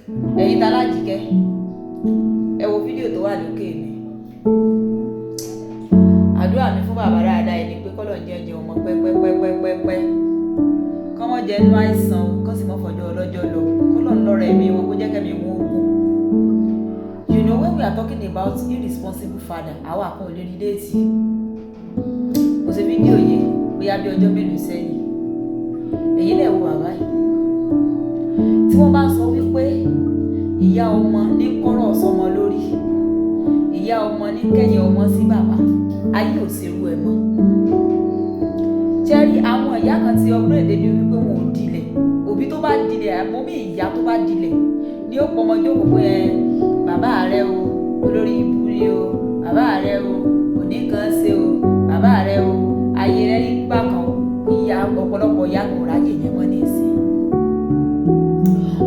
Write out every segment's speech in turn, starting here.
Ẹ̀yin t'Alájíkẹ́, ẹ wo fídíò tó wà lókè mi. Àdúrà mi fún bàbá dáadáa yìí ni pé k'Ọlọ́run jẹ́ jẹun ọmọ pẹ́pẹ́pẹ́pẹ́pẹ́. Kọ́ mọ́ jẹ inú àìsàn o, kọ́ sì mọ́ fọjọ́ ọlọ́jọ́ lọ. K'Ọlọ́run lọ́rọ̀ ẹ̀mí wọn kó jẹ́ kẹ́mi wọn ó gùn. You know, when we are talking about irresponsible father, àwa kan ò lè relate. Mo ṣe fídíò yẹn bóyá bí ọjọ́ mélòó sẹ́yìn. Ẹ̀yin náà wo bàbá yìí. Tí wọ́n bá sọ wípé ìyá ọmọ ní kọ́rọ̀ sọmọ lórí, ìyá ọmọ ní kẹ́yìn ọmọ sí bàbá, ayé ò ṣerú ẹ mọ́. Ṣé rí àwọn ìyá kan ti upgrade débi wípé wọn ò dilẹ̀. Òbí tó bá dilẹ̀, àmọ́ mí ìyá tó bá dilẹ̀ ni ó pọmọ jókòó pé ẹ, bàbá rẹ o, olórí ibú ni o, bàbá rẹ o, kò ní kan ṣe o, bàbá rẹ o, ayé rẹ rí bákan o. Ìyá ọ̀pọ̀lọpọ̀ ìyá kò ráyè yẹn mọ́ ní ìsìn.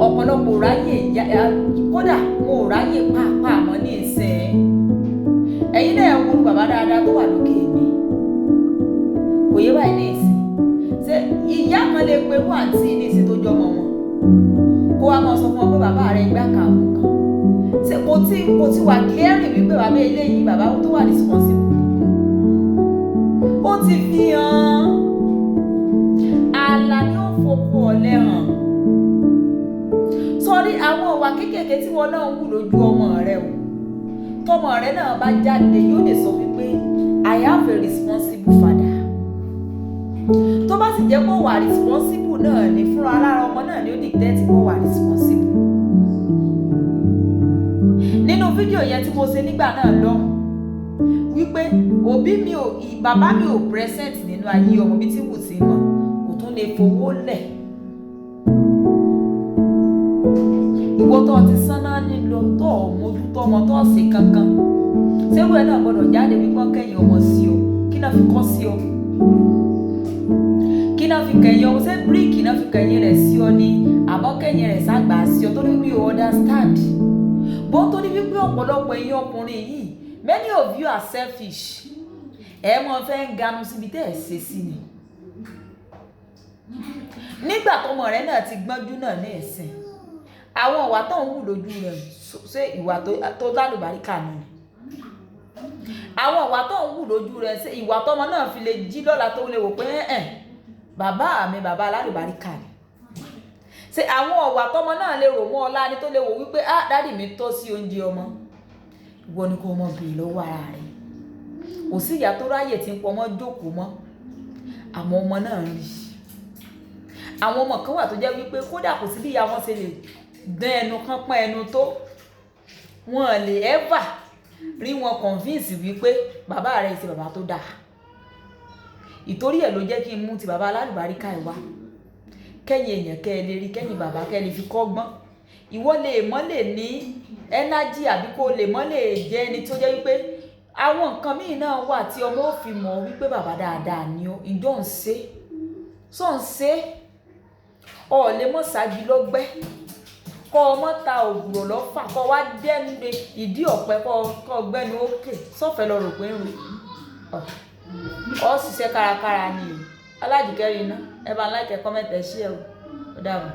Ọ̀pọ̀lọpọ̀ ò ráyè ìyá, kódà wọn ò ráyè pàápàá mọ́ ní ìsìn. Ẹ̀yin náà wo bàbá dáadáa tó wà lókè mi. Kò yé báyìí ní ìsìn. Ṣé ìyá kan lè pe irú àǹtí ní ìsìn tó jọmọ wọn? Kó wá máa sọ fún wọn pé bàbá rẹ gbá kan àwò kan. Ṣé kò tí wà clearly wípé bàbá eléyìí bàbá tó wà responsible? Ó ti fi hàn. Ààlà ni ó fokò ọ̀lẹ hàn. Sọrí àwọn ìwà kéékèèké tí wọn náà ń wù lójú ọmọ rẹ o. Tọmọ rẹ náà bá jáde yóò lè sọ wípé I have a responsible father. Tó bá sì jẹ́ pé ó wà responsible náà ni fúnra lára ọmọ náà ni ó dictate pé ó wà responsible. Nínú fídíò yẹn tí mo ṣe nígbà náà lọ́hùn wípé òbí mi ò, bàbá mi ò present nínú ayé ọmọ bí tí wù sí mọ̀, kò tún lè fowó lẹ̀. Ìwọ tó ti sanná nílò tó ò mójútó ọmọ tó ṣe kankan. Ṣé irú ẹ náà gbọdọ̀ jáde wípé wọ́n kẹ́yìn ọmọ sí ọ? Kí náà fi kọ́ sí ọ? Kí náà fi kẹ́yìn ọmọ? Ṣé bíríkì náà fi kẹ́yìn rẹ̀ sí ọ ni? Àbọ̀ kẹ́yìn rẹ̀ ságbà sí ọ torí mi ò understand. Bó torí wípé ọ̀pọ̀lọpọ̀ ẹ̀yin ọkùnrin yìí, many of you are selfish. Ẹ mọ fẹ́ ń ganu síbi tẹ́ ẹ ṣe sí ni. Nígbà tọmọ rẹ náà ti gbọ́njú náà ní ìsìn, àwọn ìwà tó ń wù lójú rẹ̀ ṣé ìwà tó lálùbáríkà ni? Àwọn ìwà tó ń wù lójú rẹ̀ ṣé ìwà tọmọ náà fi lè jí lọ́la tó lè wò pé ẹ̀ bàbá mi bàbá alálùbáríkà ni? Ṣé àwọn ìwà tọmọ náà lè rò mọ́ ọlá ni tó lè wò wípé ah daddy mi tọ́ sí oúnjẹ ọmọ? Ìwọ ni kó mọ bèrè lọ́wọ́ ara rẹ. Kò sí ìyá tó ráyè tí ń pọmọ jókòó mọ́. Àwọn ọmọ náà ń rí. Àwọn ọmọ kan wà tó jẹ́ wípé kódà kò sí bí ìyá wọn ṣe lè dán ẹnu kan pọ́n ẹnu tó. Wọn lè ever rí wọn convince wípé bàbá rẹ ṣe bàbá tó dáa. Ìtorí ẹ ló jẹ́ kí n mú ti bàbá alálùbáríkà ẹ wá. Kẹ́yìn èèyàn kẹ́ ẹ lè rí, kẹ́yìn bàbá kẹ́ ẹ lè fi kọ́gbọ́n. Ìwọ lè mọ́ lè ní energy àbí kó lè mọ́ lè jẹ́ ẹni tó jẹ́ wípé àwọn nǹkan míì náà wà tí ọmọ ó fi mọ̀ wípé bàbá dáadáa ni ó. Ǹjọ́ ń ṣe? Ṣó ń ṣe? O lè mọ́ ṣáájú lọ́gbẹ́. Kọ́ ọmọ ta ògùrọ̀ lọ́fà, kọ́ wá dẹ́nu lé ìdí ọ̀pẹ kọ́ gbẹ́nu ókè. Sọ́fẹ̀ lọ rò pé ń ru. Ọ ṣiṣẹ́ kárakára ni o. Alájíkẹ́ rí iná. Ẹ bá like, comment, ẹ share o. Ó dàbọ̀.